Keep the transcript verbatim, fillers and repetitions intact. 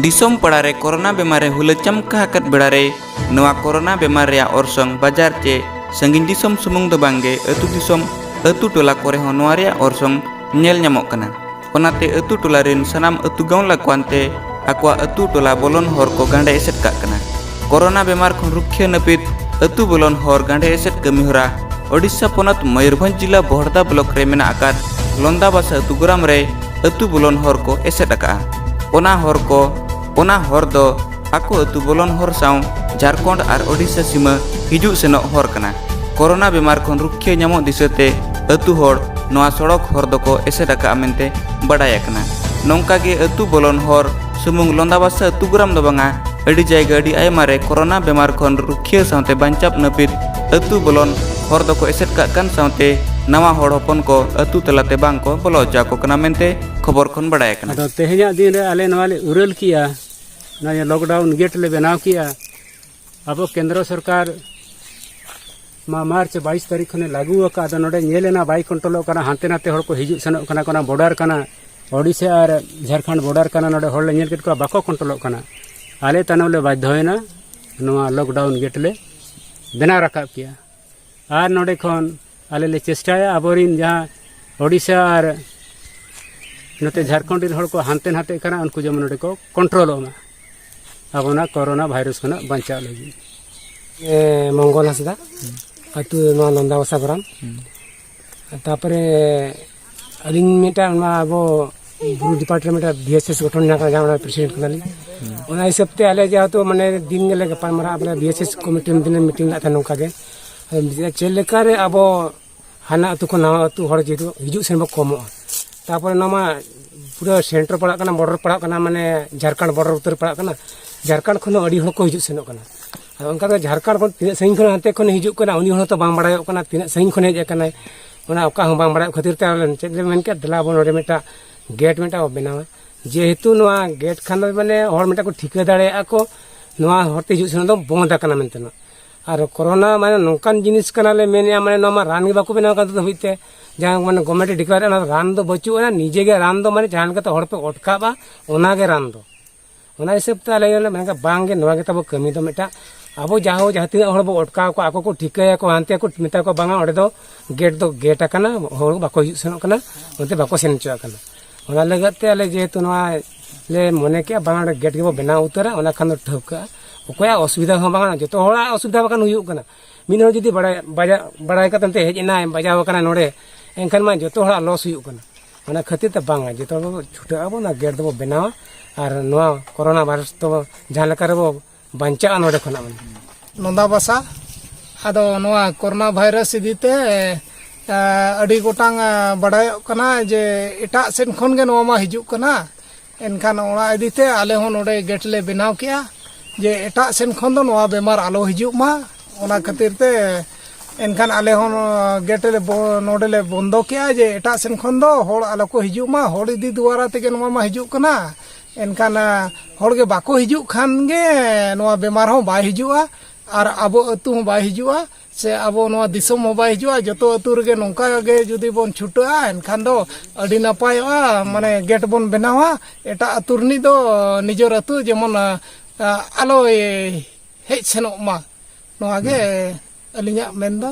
ᱫᱤᱥᱚᱢ ᱯᱟᱲᱟ ᱨᱮ ᱠᱳᱨᱳᱱᱟ ᱵᱮᱢᱟᱨ ᱮ ᱦᱩᱞᱟᱹ ᱪᱟᱢᱠᱟ ᱟᱠᱟᱫ ᱵᱮᱲᱟ ᱨᱮ ᱱᱚᱣᱟ ᱠᱳᱨᱳᱱᱟ ᱵᱮᱢᱟᱨ ᱨᱮᱭᱟᱜ ᱚᱨᱥᱚᱝ ᱵᱟᱡᱟᱨ ᱪᱮ ᱥᱟᱺᱜᱤᱧ ᱫᱤᱥᱚᱢ ᱥᱩᱢᱩᱝ ᱫᱚ ᱵᱟᱝᱜᱮ, ᱟᱹᱛᱩ ᱫᱤᱥᱚᱢ, ᱟᱹᱛᱩ ᱴᱚᱞᱟ ᱠᱚᱨᱮ ᱦᱚᱸ ᱱᱚᱣᱟ ᱨᱮᱭᱟᱜ ᱚᱨᱥᱚᱝ ᱧᱮᱞ ᱧᱟᱢᱚᱜ ᱠᱟᱱᱟ᱾ ᱚᱱᱟᱛᱮ ᱟᱹᱛᱩ ᱴᱚᱞᱟ ᱨᱮᱱ ᱥᱟᱱᱟᱢ ᱟᱹᱛᱩ ᱜᱟᱶᱞᱟ ᱠᱚ ᱟᱱᱛᱮ ᱟᱠᱚᱣᱟᱜ ᱟᱹᱛᱩ ᱴᱚᱞᱟ ᱵᱚᱞᱚᱱ ᱦᱚᱨ ᱠᱚ ᱜᱟᱸᱰᱮ ᱮᱥᱮᱫ ᱠᱟᱜ ᱠᱟᱱᱟ᱾ ᱠᱳᱨᱳᱱᱟ ᱵᱮᱢᱟᱨ ᱠᱷᱚᱱ ᱨᱩᱠᱷᱤᱭᱟᱹ ᱱᱟᱹᱯᱤᱛ ᱟᱹᱛᱩ ᱵᱚᱞᱚᱱ ᱦᱚᱨ ᱜᱟᱸᱰᱮ ᱮᱥᱮᱫ ᱠᱟᱹᱢᱤᱦᱚᱨᱟ ᱳᱰᱤᱥᱟ ᱯᱚᱱᱚᱛ ᱢᱚᱭᱩᱨᱵᱷᱚᱸᱡᱽ ᱡᱤᱞᱟ ᱵᱚᱦᱲᱫᱟ ᱵᱞᱚᱠ ᱨᱮ ᱢᱮᱱᱟᱜ ᱟᱠᱟᱫ ᱞᱚᱱᱫᱟᱵᱟᱥᱟ ᱟᱹᱛᱩ ᱜᱨᱟᱢ ᱨᱮ ᱟᱹᱛᱩ ᱵᱚᱞᱚᱱ ᱦᱚᱨ ᱠᱚ ᱮᱥᱮᱫ ᱟᱠᱟᱫᱼᱟ᱾ ᱚᱱᱟ ᱦᱚᱨ ᱠᱚ, ᱚᱱᱟ ᱦᱚᱨ ᱫᱚ ᱟᱠᱚ ᱟᱹᱛᱩ ᱵᱚᱞᱚᱱ ᱦᱚᱨ ᱥᱟᱶ ᱡᱷᱟᱲᱠᱷᱚᱸᱰ ᱟᱨ ᱳᱰᱤᱥᱟ ᱥᱤᱢᱟᱹ ᱦᱤᱡᱩᱜ ᱥᱮᱱᱚᱜ ᱦᱚᱨ ᱠᱟᱱᱟ᱾ ᱠᱳᱨᱳᱱᱟ ᱵᱮᱢᱟᱨ ᱠᱷᱚᱱ ᱨᱩᱠᱷᱤᱭᱟᱹ ᱧᱟᱢᱚᱜ ᱫᱤᱥᱟᱹᱛᱮ ᱟᱹᱛᱩ ᱦᱚᱲ ᱱᱚᱣᱟ ᱥᱚᱲᱚᱠ ᱦᱚᱨ ᱫᱚᱠᱚ ᱮᱥᱮᱫ ᱟᱠᱟᱫᱼᱟ ᱢᱮᱱᱛᱮ ᱵᱟᱰᱟᱭ ᱟᱠᱟᱱᱟ᱾ ᱱᱚᱝᱠᱟ ᱜᱮ ᱟᱹᱛᱩ ᱵᱚᱞᱚᱱ ᱦᱚᱨ ᱥᱩᱢᱩᱝ ᱞᱚᱱᱫᱟᱵᱟᱥᱟ ᱟᱹᱛᱩ ᱜᱨᱟᱢ ᱫᱚ ᱵᱟᱝᱟ, ᱟᱹᱰᱤ ᱡᱟᱭᱜᱟ ᱟᱹᱰᱤ ᱟᱭᱢᱟ ᱨᱮ ᱠᱳᱨᱳᱱᱟ ᱵᱮᱢᱟᱨ ᱠᱷᱚᱱ ᱨᱩᱠᱷᱤᱭᱟᱹ ᱥᱟᱶᱛᱮ ᱵᱟᱧᱪᱟᱣ ᱱᱟᱹᱯᱤᱛ ᱟᱹᱛᱩ ᱵᱚᱞᱚᱱ ᱦᱚᱨ ᱫᱚᱠᱚ ᱮᱥᱮᱫ ᱠᱟᱜ ᱠᱟᱱ ᱥᱟᱶᱛᱮ ᱱᱟᱣᱟ ᱦᱚᱲ ᱦᱚᱯᱚᱱ ᱠᱚ ᱟᱹᱛᱩ ᱛᱟᱞᱟᱛᱮ ᱵᱟᱝ ᱠᱚ ᱵᱚᱞᱚ ᱦᱚᱪᱚ ᱟᱠᱚ ᱠᱟᱱᱟ ᱢᱮᱱᱛᱮ ᱠᱷᱚᱵᱚᱨ ᱠᱷᱚᱱ ᱵᱟᱰᱟᱭ ᱟᱠᱟᱱᱟ᱾ ᱟᱫᱚ ᱛᱮᱦᱮᱧᱟᱜ ᱫᱤᱱ ᱨᱮ ᱟᱞᱮ ᱱᱚᱣᱟ ᱞᱮ ᱩᱨᱟᱹᱞ ᱠᱮᱜᱼᱟ, ᱱᱚᱣᱟ ᱞᱚᱠᱰᱟᱣᱩᱱ ᱜᱮᱴ ᱞᱮ ᱵᱮᱱᱟᱣ ᱠᱮᱜᱼᱟ᱾ ᱟᱵᱚ ᱠᱮᱱᱫᱨᱚ ᱥᱚᱨᱠᱟᱨ ᱢᱟ ᱢᱟᱨᱪ ᱵᱟᱭᱤᱥ ᱛᱟᱹᱨᱤᱠᱷ ᱠᱷᱚᱱᱮ ᱞᱟᱹᱜᱩ ᱟᱠᱟᱫ, ᱟᱫᱚ ᱱᱚᱰᱮ ᱧᱮᱞ ᱮᱱᱟ ᱵᱟᱭ ᱠᱚᱱᱴᱨᱳᱞᱚᱜ ᱠᱟᱱᱟ, ᱦᱟᱱᱛᱮ ᱱᱟᱛᱮ ᱦᱚᱲ ᱠᱚ ᱦᱤᱡᱩᱜ ᱥᱮᱱᱚᱜ ᱠᱟᱱᱟ, ᱠᱟᱱᱟ ᱵᱚᱰᱟᱨ ᱠᱟᱱᱟ, ᱳᱰᱤᱥᱟ ᱟᱨ ᱡᱷᱟᱲᱠᱷᱚᱸᱰ ᱵᱚᱰᱟᱨ ᱠᱟᱱᱟ, ᱱᱚᱰᱮ ᱦᱚᱲ ᱞᱮ ᱧᱮᱞ ᱠᱮᱫ ᱠᱚᱣᱟ ᱵᱟᱠᱚ ᱠᱚᱱᱴᱨᱳᱞᱚᱜ ᱠᱟᱱᱟ᱾ ᱟᱞᱮ ᱛᱟᱭᱱᱚᱢ ᱞᱮ ᱵᱟᱫᱽᱫᱷᱚᱭᱮᱱᱟ ᱱᱚᱣᱟ ᱞᱚᱠᱰᱟᱣᱩᱱ ᱜᱮᱴ ᱞᱮ ᱵᱮᱱᱟᱣ ᱨᱟᱠᱟᱵ ᱠᱮᱜᱼᱟ᱾ ᱟᱨ ᱱᱚᱰᱮ ᱠᱷᱚᱱ ᱟᱞᱮ ᱞᱮ ᱪᱮᱥᱴᱟᱭᱟ ᱟᱵᱚᱨᱤᱱ ᱡᱟᱦᱟᱸ ᱳᱰᱤᱥᱟ ᱟᱨ ᱱᱚᱛᱮ ᱡᱷᱟᱲᱠᱷᱚᱸᱰ ᱨᱮᱱ ᱦᱚᱲ ᱠᱚ ᱦᱟᱱᱛᱮ ᱱᱟᱛᱮᱜ ᱠᱟᱱᱟ, ᱩᱱᱠᱩ ᱡᱮᱢᱚᱱ ᱱᱚᱰᱮ ᱠᱚ ᱠᱚᱱᱴᱨᱳᱞᱚᱜ ᱢᱟ, ᱟᱵᱚᱱᱟᱜ ᱠᱳᱨᱳᱱᱟ ᱵᱷᱟᱭᱨᱟᱥ ᱠᱷᱚᱱᱟᱜ ᱵᱟᱧᱪᱟᱣ ᱞᱟᱹᱜᱤᱫ᱾ ᱮ, ᱢᱚᱝᱜᱚᱞ ᱦᱟᱸᱥᱫᱟ, ᱟᱹᱛᱩ ᱱᱚᱣᱟ ᱞᱚᱱᱫᱟᱵᱟᱥᱟ ᱜᱨᱟᱢ᱾ ᱛᱟᱯᱚᱨᱮ ᱟᱹᱞᱤᱧ ᱢᱤᱫᱴᱟᱝ ᱱᱚᱣᱟ ᱟᱵᱚ ᱵᱩᱨᱩ ᱰᱤᱯᱟᱨᱴᱢᱮᱱᱴ ᱨᱮ ᱵᱤ ᱮᱥ ᱮᱥ ᱜᱚᱴᱷᱚᱱ ᱦᱮᱱᱟᱜ ᱠᱟᱱᱟ, ᱡᱟᱦᱟᱸ ᱚᱱᱟ ᱯᱨᱮᱥᱤᱰᱮᱱᱴ ᱠᱟᱱᱟᱞᱤᱧ᱾ ᱚᱱᱟ ᱦᱤᱥᱟᱹᱵ ᱛᱮ ᱟᱞᱮ ᱡᱮᱦᱮᱛᱩ ᱢᱟᱱᱮ ᱫᱤᱱ ᱜᱮᱞᱮ ᱜᱟᱯᱟᱞ ᱢᱟᱨᱟᱜᱼᱟ, ᱵᱚᱞᱮ ᱵᱤ ᱮᱥ ᱮᱥ ᱠᱚᱢᱤᱴᱤ ᱢᱤᱫ ᱫᱤᱱ ᱞᱮ ᱢᱤᱴᱤᱝ ᱞᱮᱫ ᱛᱟᱦᱮᱸᱫ ᱱᱚᱝᱠᱟ ᱜᱮ᱾ ᱪᱮᱫ ᱞᱮᱠᱟᱨᱮ ᱟᱵᱚ ᱦᱟᱱᱟ ᱟᱹᱛᱩ ᱠᱷᱚᱱ ᱱᱟᱣᱟ ᱟᱹᱛᱩ ᱦᱚᱲ ᱡᱮᱦᱮᱛᱩ ᱦᱤᱡᱩᱜ ᱥᱮᱱ ᱵᱚ ᱠᱚᱢᱚᱜᱼᱟ, ᱛᱟᱯᱚᱨᱮ ᱱᱚᱣᱟ ᱢᱟ ᱯᱩᱨᱟᱹ ᱥᱮᱱᱴᱟᱨ ᱯᱟᱲᱟᱜ ᱠᱟᱱᱟ, ᱵᱚᱰᱟᱨ ᱯᱟᱲᱟᱜ ᱠᱟᱱᱟ, ᱢᱟᱱᱮ ᱡᱷᱟᱲᱠᱷᱚᱸᱰ ᱵᱚᱰᱟᱨ ᱩᱛᱟᱹᱨ ᱯᱟᱲᱟᱜ ᱠᱟᱱᱟ᱾ ᱡᱷᱟᱲᱠᱷᱚᱸᱰ ᱠᱷᱚᱱ ᱦᱚᱸ ᱟᱹᱰᱤ ᱦᱚᱲ ᱠᱚ ᱦᱤᱡᱩᱜ ᱥᱮᱱᱚᱜ ᱠᱟᱱᱟ᱾ ᱟᱫᱚ ᱚᱱᱠᱟ ᱫᱚ ᱡᱷᱟᱲᱠᱷᱚᱸᱰ ᱠᱷᱚᱱ ᱛᱤᱱᱟᱹᱜ ᱥᱟᱺᱜᱤᱧ ᱠᱷᱚᱱ ᱦᱟᱱᱛᱮ ᱠᱷᱚᱱ ᱦᱤᱡᱩᱜ ᱠᱟᱱᱟ, ᱩᱱᱤ ᱦᱚᱸ ᱛᱚ ᱵᱟᱝ ᱵᱟᱲᱟᱭᱚᱜ ᱠᱟᱱᱟ ᱛᱤᱱᱟᱹᱜ ᱥᱟᱺᱜᱤᱧ ᱠᱷᱚᱱ ᱦᱮᱡ ᱟᱠᱟᱱᱟᱭ, ᱚᱱᱟ ᱚᱠᱟ ᱦᱚᱸ ᱵᱟᱝ ᱵᱟᱲᱟᱭᱚᱜ ᱠᱷᱟᱹᱛᱤᱨ ᱛᱮ ᱟᱞᱮ ᱪᱮᱫ ᱞᱮ ᱢᱮᱱ ᱠᱮᱫ, ᱫᱮᱞᱟ ᱟᱵᱚ ᱱᱚᱰᱮ ᱢᱤᱫᱴᱟᱝ ᱜᱮᱴ ᱢᱤᱫᱴᱟᱝ ᱵᱚ ᱵᱮᱱᱟᱣᱟ᱾ ᱡᱮᱦᱮᱛᱩ ᱱᱚᱣᱟ ᱜᱮᱴ ᱠᱷᱟᱱ ᱫᱚ ᱢᱟᱱᱮ ᱦᱚᱲ ᱢᱤᱫᱴᱟᱝ ᱠᱚ ᱴᱷᱤᱠᱟᱹ ᱫᱟᱲᱮᱭᱟᱜᱼᱟ ᱠᱚ ᱱᱚᱣᱟ ᱦᱚᱨᱛᱮ ᱦᱤᱡᱩᱜ ᱥᱮᱱᱚᱜ ᱫᱚ ᱵᱚᱱᱫ ᱟᱠᱟᱱᱟ ᱢᱮᱱᱛᱮ᱾ ᱟᱨ ᱠᱳᱨᱳᱱᱟ ᱢᱟᱱᱮ ᱱᱚᱝᱠᱟᱱ ᱡᱤᱱᱤᱥ ᱠᱟᱱᱟᱞᱮ ᱢᱮᱱᱮᱫᱼᱟ, ᱢᱟᱱᱮ ᱱᱚᱣᱟ ᱢᱟ ᱨᱟᱱ ᱜᱮ ᱵᱟᱠᱚ ᱵᱮᱱᱟᱣ ᱠᱟᱱ ᱛᱟᱦᱮᱸ ᱫᱷᱟᱹᱵᱤᱡ ᱛᱮ, ᱡᱟᱦᱟᱸ ᱢᱟᱱᱮ ᱜᱚᱵᱷᱢᱮᱱᱴ ᱮ ᱰᱤᱠᱞᱮᱭᱟᱨ ᱚᱱᱟ ᱨᱟᱱ ᱫᱚ ᱵᱟᱹᱪᱩᱜ ᱟᱱᱟ, ᱱᱤᱡᱮ ᱜᱮ ᱨᱟᱱ ᱫᱚ ᱢᱟᱱᱮ ᱡᱟᱦᱟᱸ ᱞᱮᱠᱟᱛᱮ ᱦᱚᱲ ᱯᱮ ᱚᱴᱠᱟᱜᱼᱟ, ᱚᱱᱟ ᱜᱮ ᱨᱟᱱ ᱫᱚ᱾ ᱚᱱᱟ ᱦᱤᱥᱟᱹᱵ ᱛᱮ ᱟᱞᱮ ᱞᱮ ᱢᱮᱱ ᱠᱮᱫᱟ, ᱵᱟᱝ ᱜᱮ, ᱱᱚᱣᱟ ᱜᱮ ᱛᱟᱵᱚ ᱠᱟᱹᱢᱤ ᱫᱚ ᱢᱤᱫᱴᱟᱝ᱾ ᱟᱵᱚ ᱡᱟᱦᱟᱸ ᱡᱟᱦᱟᱸ ᱛᱤᱱᱟᱹᱜ ᱦᱚᱲ ᱵᱚ ᱚᱴᱠᱟᱣ ᱠᱚᱣᱟ, ᱟᱠᱚ ᱠᱚ ᱴᱷᱤᱠᱟᱹᱭᱟᱠᱚ, ᱦᱟᱱᱛᱮ ᱠᱚ ᱢᱮᱛᱟ ᱠᱚᱣᱟ, "ᱵᱟᱝᱟ, ᱚᱸᱰᱮ ᱫᱚ ᱜᱮᱴ ᱫᱚ ᱜᱮᱴ ᱟᱠᱟᱱᱟ, ᱦᱚᱲ ᱵᱟᱠᱚ ᱦᱤᱡᱩᱜ ᱥᱮᱱᱚᱜ ᱠᱟᱱᱟ, ᱚᱱᱛᱮ ᱵᱟᱠᱚ ᱥᱮᱱ ᱦᱚᱪᱚᱣᱟᱜ ᱠᱟᱱᱟ᱾" ᱚᱱᱟ ᱞᱟᱹᱜᱤᱫ ᱛᱮ ᱟᱞᱮ ᱡᱮᱦᱮᱛᱩ ᱱᱚᱣᱟ ᱞᱮ ᱢᱚᱱᱮ ᱠᱮᱜᱼᱟ, ᱵᱟᱝᱟ, ᱚᱸᱰᱮ ᱜᱮᱴ ᱜᱮᱵᱚ ᱵᱮᱱᱟᱣ ᱩᱛᱟᱹᱨᱟ, ᱚᱱᱟ ᱠᱷᱟᱱ ᱫᱚ ᱴᱷᱟᱹᱣᱠᱟᱹᱜᱼᱟ, ᱚᱠᱚᱭᱟᱜ ᱚᱥᱩᱵᱤᱫᱷᱟ ᱦᱚᱸ ᱵᱟᱝᱟ, ᱡᱚᱛᱚ ᱦᱚᱲᱟᱜ ᱚᱥᱩᱵᱤᱫᱷᱟ ᱵᱟᱠᱷᱟᱱ ᱦᱩᱭᱩᱜ ᱠᱟᱱᱟ᱾ ᱢᱤᱫ ᱦᱚᱲ ᱡᱩᱫᱤ ᱵᱟᱲᱟᱭ, ᱵᱟᱡᱟ-, ᱵᱟᱲᱟᱭ ᱠᱟᱛᱮ ᱱᱚᱛᱮ ᱦᱮᱡ ᱮᱱᱟᱭ, ᱵᱟᱡᱟᱣ ᱟᱠᱟᱱᱟ ᱱᱚᱰᱮ, ᱮᱱᱠᱷᱟᱱ ᱢᱟ ᱡᱚᱛᱚ ᱦᱚᱲᱟᱜ ᱞᱚᱥ ᱦᱩᱭᱩᱜ ᱠᱟᱱᱟ᱾ ᱚᱱᱟ ᱠᱷᱟᱹᱛᱤᱨ ᱛᱮ ᱵᱟᱝᱟ, ᱡᱚᱛᱚ ᱦᱚᱲ ᱵᱚ ᱪᱷᱩᱴᱟᱹᱜ ᱟᱵᱚ, ᱚᱱᱟ ᱜᱮᱴ ᱫᱚᱵᱚ ᱵᱮᱱᱟᱣᱟ ᱟᱨ ᱱᱚᱣᱟ ᱠᱳᱨᱳᱱᱟ ᱵᱷᱟᱭᱨᱟᱥ ᱫᱚ ᱡᱟᱦᱟᱸ ᱞᱮᱠᱟ ᱨᱮᱵᱚ ᱵᱟᱧᱪᱟᱜᱼᱟ ᱱᱚᱰᱮ ᱠᱷᱚᱱᱟᱜ᱾ ᱱᱚᱸᱫᱟ ᱵᱟᱥᱟ᱾ ᱟᱫᱚ ᱱᱚᱣᱟ ᱠᱳᱨᱳᱱᱟ ᱵᱷᱟᱭᱨᱟᱥ ᱤᱫᱤ ᱛᱮ, ᱮ, ᱟᱹᱰᱤ ᱜᱚᱴᱟᱝ, ᱮ, ᱵᱟᱰᱟᱭᱚᱜ ᱠᱟᱱᱟ ᱡᱮ ᱮᱴᱟᱜ ᱥᱮᱫ ᱠᱷᱚᱱ ᱜᱮ ᱱᱚᱣᱟ ᱢᱟ ᱦᱤᱡᱩᱜ ᱠᱟᱱᱟ᱾ ᱮᱱᱠᱷᱟᱱ ᱚᱱᱟ ᱤᱫᱤ ᱛᱮ ᱟᱞᱮ ᱦᱚᱸ ᱱᱚᱰᱮ ᱜᱮᱴ ᱞᱮ ᱵᱮᱱᱟᱣ ᱠᱮᱜᱼᱟ ᱡᱮ ᱮᱴᱟᱜ ᱥᱮᱱ ᱠᱷᱚᱱ ᱫᱚ ᱱᱚᱣᱟ ᱵᱮᱢᱟᱨ ᱟᱞᱚ ᱦᱤᱡᱩᱜ ᱢᱟ᱾ ᱚᱱᱟ ᱠᱷᱟᱹᱛᱤᱨ ᱛᱮ ᱮᱱᱠᱷᱟᱱ ᱟᱞᱮ ᱦᱚᱸ ᱜᱮᱴ ᱞᱮ ᱵᱚ-, ᱱᱚᱰᱮ ᱞᱮ ᱵᱚᱱᱫᱚ ᱠᱮᱜᱼᱟ ᱡᱮ ᱮᱴᱟᱜ ᱥᱮᱱ ᱠᱷᱚᱱ ᱫᱚ ᱦᱚᱲ ᱟᱞᱚ ᱠᱚ ᱦᱤᱡᱩᱜ ᱢᱟ, ᱦᱚᱲ ᱤᱫᱤ ᱫᱩᱣᱟᱨᱟ ᱛᱮᱜᱮ ᱱᱚᱣᱟ ᱢᱟ ᱦᱤᱡᱩᱜ ᱠᱟᱱᱟ᱾ ᱮᱱᱠᱷᱟᱱ, ᱟ, ᱦᱚᱲ ᱜᱮ ᱵᱟᱠᱚ ᱦᱤᱡᱩᱜ ᱠᱷᱟᱱ ᱜᱮ ᱱᱚᱣᱟ ᱵᱮᱢᱟᱨ ᱦᱚᱸ ᱵᱟᱭ ᱦᱤᱡᱩᱜᱼᱟ ᱟᱨ ᱟᱵᱚ ᱟᱹᱛᱩ ᱦᱚᱸ ᱵᱟᱭ ᱦᱤᱡᱩᱜᱼᱟ᱾ ᱥᱮ ᱟᱵᱚ ᱱᱚᱣᱟ ᱫᱤᱥᱚᱢ ᱦᱚᱸ ᱵᱟᱭ ᱦᱤᱡᱩᱜᱼᱟ᱾ ᱡᱚᱛᱚ ᱟᱹᱛᱩ ᱨᱮᱜᱮ ᱱᱚᱝᱠᱟ ᱜᱮ ᱡᱩᱫᱤ ᱵᱚᱱ ᱪᱷᱩᱴᱟᱹᱜᱼᱟ, ᱮᱱᱠᱷᱟᱱ ᱫᱚ ᱟᱹᱰᱤ ᱱᱟᱯᱟᱭᱚᱜᱼᱟ᱾ ᱢᱟᱱᱮ ᱜᱮᱴ ᱵᱚᱱ ᱵᱮᱱᱟᱣᱟ, ᱮᱴᱟᱜ ᱟᱹᱛᱩ ᱨᱤᱱᱤᱡ ᱫᱚ ᱱᱤᱡᱮᱨ ᱟᱹᱛᱩ ᱡᱮᱢᱚᱱ, ᱟ, ᱟᱞᱚᱭ ᱦᱮᱡ ᱥᱮᱱᱚᱜ ᱢᱟ, ᱱᱚᱣᱟ ᱜᱮ ᱟᱹᱞᱤᱧᱟᱜ ᱢᱮᱱ ᱫᱚ᱾